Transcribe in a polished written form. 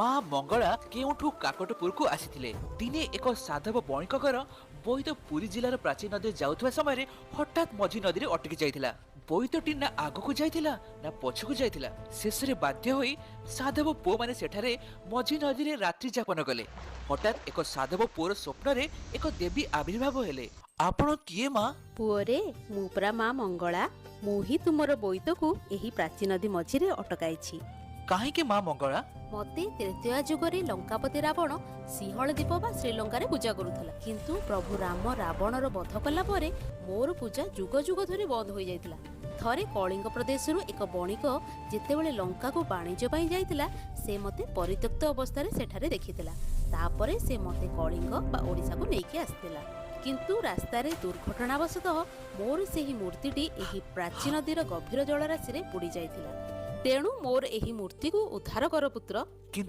ମା ମଙ୍ଗଳା କେଉଁଠୁ କାକଟପୁରକୁ ଆସିଥିଲେ। ଦିନେ ଏକ ସାଧବ ବଣିକଙ୍କର ବୋଇତ ପୁରୀ ଜିଲ୍ଲାର ପ୍ରାଚୀ ନଦୀରେ ଯାଉଥିବା ସମୟରେ ହଠାତ୍ ମଝି ନଦୀରେ ଅଟକି ଯାଇଥିଲା। ବୋଇତଟି ନା ଆଗକୁ ଯାଇଥିଲା ନା ପଛକୁ ଯାଇଥିଲା। ଶେଷରେ ବାଧ୍ୟ ହୋଇ ସାଧବ ପୁଅମାନେ ସେଠାରେ ମଝି ନଦୀରେ ରାତ୍ରି ଯାପନ କଲେ। ହଠାତ୍ ଏକ ସାଧବ ପୁଅର ସ୍ୱପ୍ନରେ ଏକ ଦେବୀ ଆବିର୍ଭାବ ହେଲେ। ଆପଣ କିଏ ମା? ପୁଅରେ, ମୁଁ ପରା ମା ମଙ୍ଗଳା। ମୁଁ ହିଁ ତୁମର ବୋଇତକୁ ଏହି ପ୍ରାଚୀ ନଦୀ ମଝିରେ ଅଟକାଇଛି। କାହିଁକି ମା ମଙ୍ଗଳା? ମତେ ତ୍ରେତୟା ଯୁଗରେ ଲଙ୍କାପତି ରାବଣ ସିଂହଳ ଦ୍ୱୀପ ବା ଶ୍ରୀଲଙ୍କାରେ ପୂଜା କରୁଥିଲା। କିନ୍ତୁ ପ୍ରଭୁ ରାମ ରାବଣର ବଧ କଲା ପରେ ମୋର ପୂଜା ଯୁଗ ଯୁଗ ଧରି ବନ୍ଦ ହୋଇଯାଇଥିଲା। ଥରେ କଳିଙ୍ଗ ପ୍ରଦେଶରୁ ଏକ ବଣିକ ଯେତେବେଳେ ଲଙ୍କାକୁ ବାଣିଜ୍ୟ ପାଇଁ ଯାଇଥିଲା, ସେ ମୋତେ ପରିତ୍ୟକ୍ତ ଅବସ୍ଥାରେ ସେଠାରେ ଦେଖିଥିଲା। ତାପରେ ସେ ମୋତେ କଳିଙ୍ଗ ବା ଓଡ଼ିଶାକୁ ନେଇକି ଆସିଥିଲା। କିନ୍ତୁ ରାସ୍ତାରେ ଦୁର୍ଘଟଣାବଶତଃ ମୋର ସେହି ମୂର୍ତ୍ତିଟି ଏହି ପ୍ରାଚୀ ନଦୀର ଗଭୀର ଜଳରାଶିରେ ବୁଡ଼ି ଯାଇଥିଲା। ତେଣୁ ମୋର ଏହି ମୂର୍ତ୍ତିକୁ ଉଦ୍ଧାର କର ପୁତ୍ର। କିନ୍ତୁ